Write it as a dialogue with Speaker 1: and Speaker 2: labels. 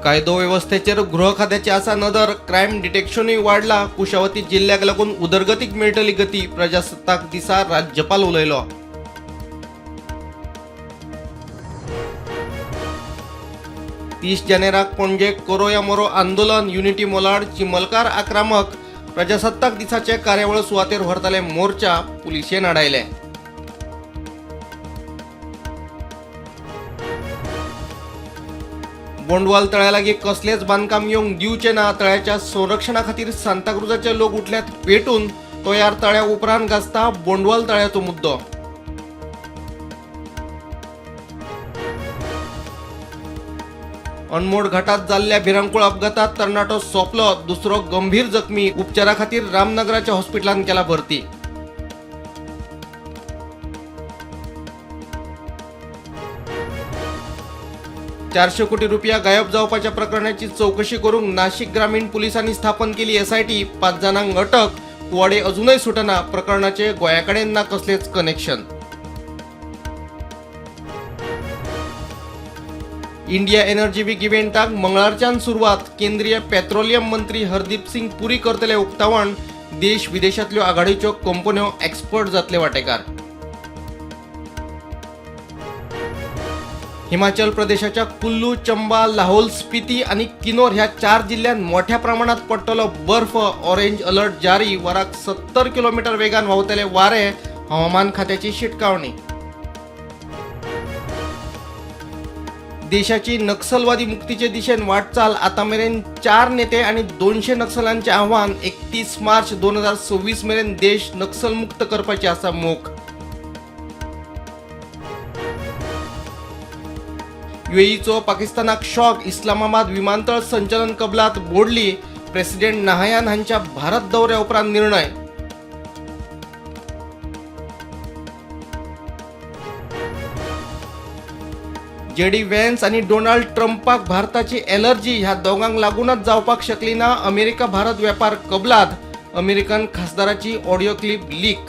Speaker 1: कायदो वेवस्थेचेर गृह खात्याची आसा नदर, क्रायम डिटेक्शनूय वाडला. कुशावती जिल्ल्याक लागून उदरगतीक मेळटली गती, प्रजासत्ताक दिसा राज्यपाल उलयलो. 30 जानेराक पणजे करो या मरो आंदोलन, युनिटी मोलाड चिमलकार आक्रमक. प्रजासत्ताक दिसाचे कार्यावळ सुवातेर व्हरतले मोर्चा पुलिशेन आडायले. बोंडवाल तळ्यालागी कसलेच बांदकाम येवंक दिवचे ना. तळ्याच्या संरक्षणा खातीर सांताक्रुजाचे लोक उठल्यात पेटून. तोयार तळ्या उपरांत गाजता बोंडवाल तळ्याचो मुद्दो. अनमोड घाटात जाल्ल्या भिरांकूळ अपघातात तरणाटो सोंपलो, दुसरो गंभीर जखमी, उपचारा खातीर रामनगराच्या हॉस्पिटलांत केला भरती. 400 कोटी रुपया गायब जावपाच्या प्रकरणाची चौकशी करूंक नाशिक ग्रामीण पुलिसांनी स्थापन केली एसआयटी. 5 जाणांक अटक, कुवाडे अजूनय सुटना. प्रकरणाचे गोंयाकडेन ना कसलेच कनेक्शन. इंडिया एनर्जी वीक इव्हेंटाक मंगळारच्यान सुरवात. केंद्रीय पेट्रोलियम मंत्री हरदीप सिंग पुरी करतले उक्तावण. देश विदेशांतल्यो आघाडीच्यो कंपन्यो एक्सपर्ट जातले वाटेकार. हिमाचल प्रदेशाच्या कुल्लू, चंबा, लाहोल स्पिती आनी किनोर ह्या 4 जिल्ह्यांत मोठ्या प्रमाणात पडटलो बर्फ. ऑरेंज अलर्ट जारी. वराक 70 किलोमीटर वेगान व्हांवतले वारे, हवामान खात्याची शिटकावणी. देशाची नक्षलवादी मुक्तीचे दिशेन वाटचाल. आता मेरेन 4 नेते आणि 200 नक्षलांचे आव्हान. 31 मार्च 2026 मेरेन देश नक्षलमुक्त करपाची आसा मोख. युएईचो पाकिस्तानाक शॉक. इस्लामाबाद विमानतळ संचलन कबलात बोडली. प्रेसिडेंट नाहयान हांच्या भारत दौऱ्या उपरांत निर्णय. जेडी व्हॅन्स आणि डोनाल्ड ट्रम्पाक भारताची एलर्जी. ह्या दोगांक लागूनच जावपाक शकली ना अमेरिका भारत व्यापार कबलात. अमेरिकन खासदाराची ऑडिओ क्लिप लीक.